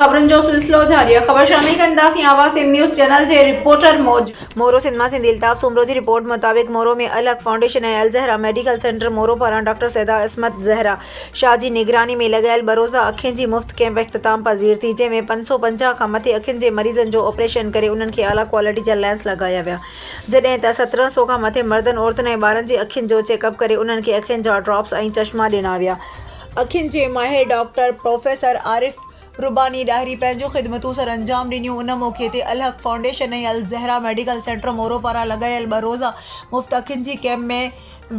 خبرن جو سلسلو جاري آهي خبر شامل ڪنداسين آواز سنڌ نيوز چينل جي رپورٽر موجب مورو سنڌ مان سنڌي الطاف سومرو جي رپورٽ مطابق Moro ۾ Alhaq foundation ۽ Alzahra medical centre Moro پاران ڊاڪٽر سيده عصمت زهرا شاهه جي نگراني ۾ لڳايل ٻه روزه اکين جي مفت ڪئمپ اختتام پذير ٿي جنهن ۾ 550 کان مٿي اکين جي مريضن جو آپريشن ڪري انهن کي اعليٰ ڪوالٽي جا لينس لڳايا ويا جڏهن ته 17 سو کان مٿي مردن عورتن ۽ ٻارن جي اکين جو چيڪ اپ ڪري انهن کي اکين جا ڊراپس ۽ چشما ڏنا ويا اکين جي ماهر ڊاڪٽر پروفيسر عارف رباني ڏاهري پنهنجون خدمتون سرانجام ڏنيون. ان موقعي تي Alhaq foundation ۽ Alzahra medical centre Moro پاران لڳايل ٻه روزه مفت اکين جي ڪئمپ ۾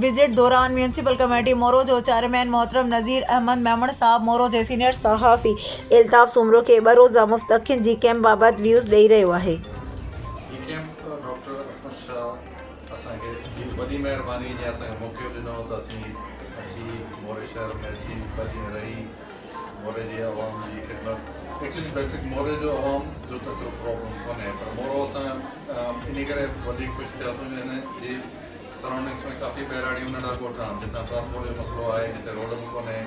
وزٽ دوران ميونسپل ڪميٽي مورو جو چيئرمين محترم نذير احمد ميمڻ صاحب مورو جي سينيئر صحافي الطاف سومرو کي ٻه روزه مفت اکين جي ڪئمپ بابت ويوز ڏئي رهيو آهي. هي ڪئمپ ڊاڪٽر عصمت شاهه اسان کي جي وڏي مهرباني جنهن اسان کي موقعو ڏنو ته اسين اچي موري شهر ۾ اچي ٻه ڏينهن رهي موري جي عوام جي خدمت ايڪچولي بيسڪ موري جو عوام جو ته ايترو پرابلم ڪونهي پر مورو اسان انهي ڪري وڌيڪ خوش ٿياسون جو هن جي سرائونڊنگس ۾ ڪافي ٻهراڙيون ننڍا ڳوٺ آهن جتان ٽرانسپورٽ جو مسئلو آهي جتي روڊ به ڪونهي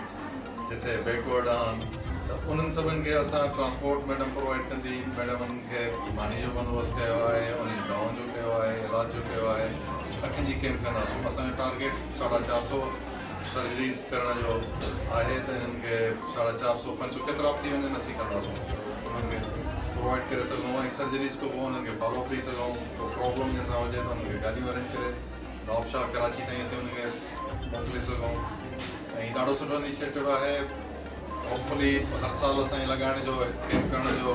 جتي بيڪورڊ آهن ته انهن سڀن کي اسان ٽرانسپورٽ ميڊم پرووائيڊ ڪندي ميڊم انهن کي ماني جو بندوبست ڪيو آهي انهن جي دوائن جو ڪيو آهي علاج جو ڪيو آهي اکين جي ڪيمپ ڪنداسون اسان جو ٽارگيٽ 450 سرجريز ڪرڻ جو آهي ته انهن کي 450 500 ڪيترا به ٿي وڃن اسين ڪنداسون انهن کي پرووائيڊ ڪري سگهون ۽ سرجريز کان پوء انهن کي فالو اپ ڏئي سگهون ڪو پرابلم جنهن سان هجي ته انهن کي گاڏيون ارينج ڪري نوابشاهه ڪراچي تائين اسين انهن کي موڪلي سگهون ۽ ڏاڍو سٺو انيشيٽو آهي هوپفلي هر سال اسان لڳائڻ جو ڪيمپ ڪرڻ جو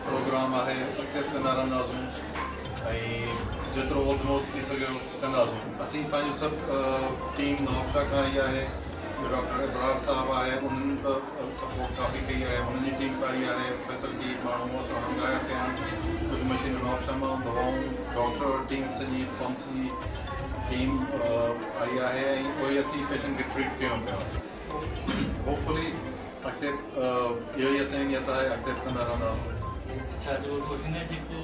پروگرام آهي اڳتي به ڪندا رهنداسون ۽ جيترو وڌ ۾ وڌ ٿي سگهيو ڪنداسون. اسين پنهنجو سڀ ٽيم نوابشاهه کان آئي آهي جو ڊاڪٽر ابرار صاحب آهي انهن به سپورٽ ڪافي ڪئي آهي انهن جي ٽيم به آئي آهي فيسلٽي ماڻهو اسان انهن کان آيا ڪيا آهن ڪجهه مشينون نوابشاهه مان دوائون ڊاڪٽر ٽيم سڄي پمس جي ٽيم آئي آهي ۽ اهي اسين پيشنٽ کي ٽريٽ ڪيون پيا هوپفلي اڳتي اهو ئي اسان جي نيت آهي اڳتي به ڪندا رهنداسون. اڇا جو هن جيڪو.